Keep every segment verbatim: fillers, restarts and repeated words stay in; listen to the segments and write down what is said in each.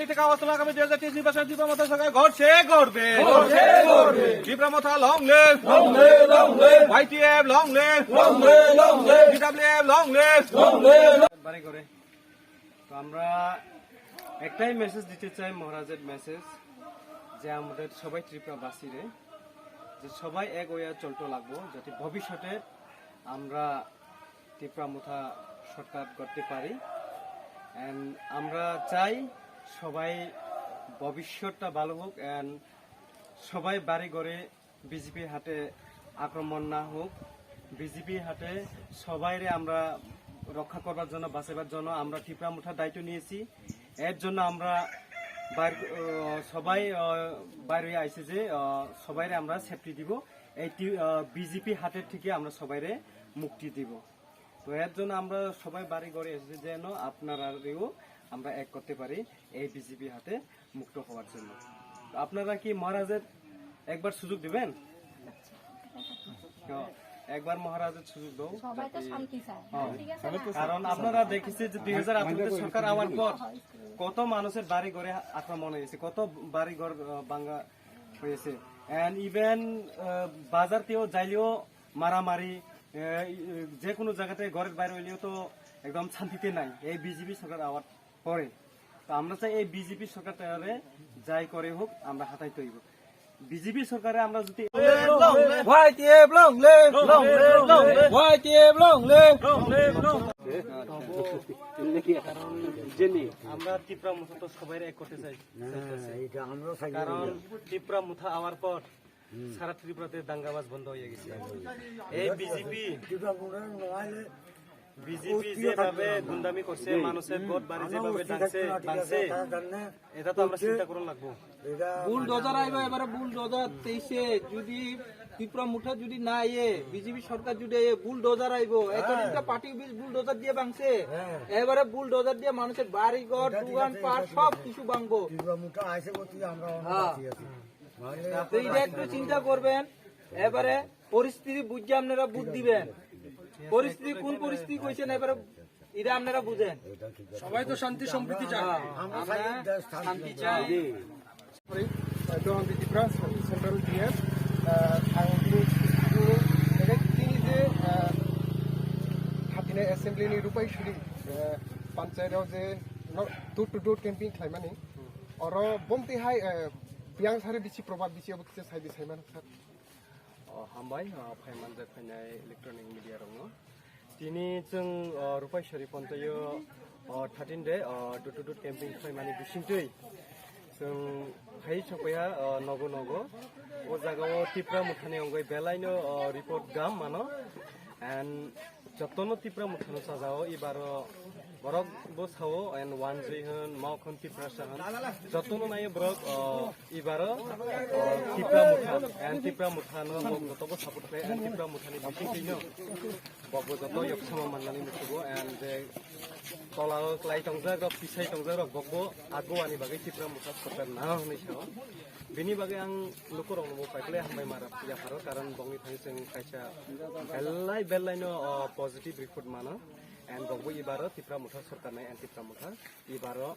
এই থেকে আওয়াজ তোলার আগামী দুই হাজার তেইশ নির্বাচনে ত্রিপুরা মথা সরকার ঘটছে, ঘটবে। ঘটছে, ঘটবে। ত্রিপুরা মথা long live। Long live, long live। YTF long live। Long live, long live। টিডাব্লিউএফ long live। Long live। বারে করে। তো আমরা একটাই মেসেজ দিতে চাই, মহারাজের মেসেজ, যে আমাদের সবাই ত্রিপুরাবাসীরে, যে সবাই এক হইয়া চলতে লাগবো, যাতে ভবিষ্যতে আমরা ত্রিপুরা মথা সরকার করতে পারি। And আমরা চাই সবাই ভবিষ্যৎটা ভালো হোক, and সবাই বাড়ি ঘরে বিজেপি হাতে আক্রমণ না হোক। বিজেপি হাতে সবাইরে আমরা রক্ষা করবার জন্য, বাঁচাবার জন্য আমরা ত্রিপুরা মথা দায়িত্ব নিয়েছি। এর জন্য আমরা বাইর, আহ, সবাই, আহ, বাইরে আইছে যে, আহ, সবাইরে আমরা সেফটি দিব। এই তি-, আহ, বিজেপি হাতের থেকে আমরা সবাইরে মুক্তি দিব। তো এর জন্য আমরা সবাই বাড়ি ঘরে এসেছি যেন আপনারারেও আমরা এক করতে পারি এই বিজেপি হাতে মুক্ত হওয়ার জন্য। তো আপনারা কি মহারাজের একবার সুযোগ দিবেন? হ্যাঁ, একবার মহারাজের সুযোগ দাও, সবাই তো যাতে শান্তি চায়, হ্যাঁ। ঠিক আছে না? কারণ আপনারা দেখেছি যে দুই হাজার আঠারোতে সরকার আওয়ার পর কত মানুষের বাড়ি ঘরে আক্রমণ হয়েছে, কত বাড়ি ঘর, আহ, ভাঙা হয়েছে। And even, আহ, বাজারতেও যাইলেও মারামারি, আহ, যে কোনো জায়গাতে ঘরের বাইরে হইলেও তো একদম শান্তিতে নাই এই বিজেপি সরকার আওয়ার পরে। তো আমরা চাই এই বিজেপি সরকারটারে যাই করে হোক, আমরা হাতাইতে হইব। বিজেপি সরকারে আমরা যদি YTF long live, long live, long live। YTF long live। কারণ আমরা ত্রিপুরা মথা তো সবাই এক করতে চাই, চাইতেছি। কারণ ত্রিপুরা মথা আওয়ার পর সারা ত্রিপুরাতে দাঙ্গাবাজ বন্ধ হয়ে গেছে। এই বিজেপি, বিজেপি যেভাবে গুন্ডামি করছে, মানুষের ঘর বাড়ি যেভাবে ভাঙছে, ভাঙছে, এটা তো আমরা চিন্তা করা লাগবো। বুলডোজার আইবো এবারে, বুলডোজার তেইশে যদি ত্রিপুরা মথা যদি না আইয়ে, বিজেপি সরকার যদি আইয়ে, বুলডোজার আইবো। এতদিন তো পার্টি অফিস বুলডোজার দিয়ে ভাঙছে, এবারে বুলডোজার দিয়ে মানুষের বাড়ি ঘর, দোকান পাট সব কিছু ভাঙবো। ত্রিপুরা মথা আইসে বলতে আমরা অনেক হ্যাঁ। বাঁচি আছি। তো এটা একটু চিন্তা করবেন, এবারে পরিস্থিতি বুঝে আপনারা ভোট দিবেন। পরিস্থিতি কোন পরিস্থিতি কইছেন এবারে এটা আপনারা বুঝেন। সবাই তো শান্তি সম্প্রীতি চায়। হ্যাঁ, আমরা শান্তি চাই। Dohan Tripura, Central D M, uh, ang dini, dini, dini je, uh, hapina assembly ni rupai suri, uh, panchayat o je no, door to door camping khlaimani. Oro bomti hai, uh, biyang sari bisi probab bisi obo kisa sai di sai mano sir. O, hambai, o, phaiman je phainai electronic media rokno. Tini chwng, o, Rupaisari Pontaio, o, thirteen day, o, door to door camping khlaimani bisingtwi chwng phai sokpaiha, o, nogo nogo. O jagao Tipra Mothani wngwi belaino, o, report gam mano. And jotono Tipra Mothano sajao, ibaro borok bo sao, and wanjwi hwn, mok hwn, Tiprasa hwn. Jotono naio borok, o, ibaro, o, Tipra Motha, and Tipra Mothano mok jotobo support khlai, and Tipra Mothani bisingtwino bokbo joto yoksama mannani muchugo, and je tolao klai tongjak rok, pisai tongjak rok, bokbo ago ani bagwi Tipra Motha sorkar nang hwnwi sao. Bini bagwi ang lukurokno bo paikle hambai ma yapharo, karon bongni thani chwng kaisa belai belaino, o, positive report mano, and bokbo ibaro Tipra Motha sorkar nai, and Tipra Motha ibaro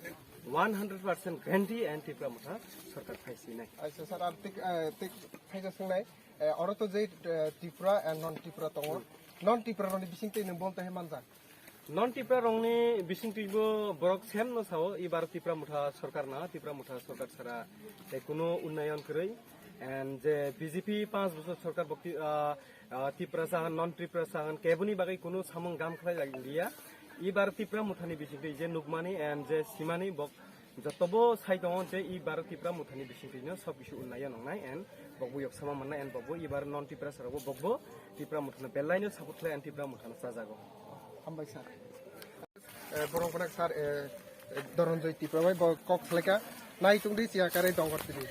one hundred percent guarantee and Tipra Motha sorkar phai sinai. Aisa sir, ar tik, eh, tik phaisa swngnai, eh, oro to je, eh, Tipra and non Tipra tongo. Non Tipra rokni bisingtwi nwng bom tei manjak. Non Tipra rokni bisingtwibo borok same no sao, ibaro Tipra Motha sorkar na, Tipra Motha sorkar sara tei kuno unnayon kwrwi. And je B J P panch bochor sorkar bokti, ah, ah, Tipra sahan, non Tipra sahan, keboni bagwi kuno samung gam khlai liya. Ibar Tipra Mothani bisingtwi je nukmani and je simani bok jotobo sai tongo je ibar Tipra Mothani bisingtwino sob kisu unnayon wngnai and bokbo yoksama mannai and bokbo ibar non Tipra sarokbo bokbo Tipra Mothano belaino support khlai and Tipra Mothano chajago. Hambai sir. Eh, borok gwnang sir, eh, Doronjoy Tipra bai bo kok khlaika. Nai tongdi chiya kare dongor tini.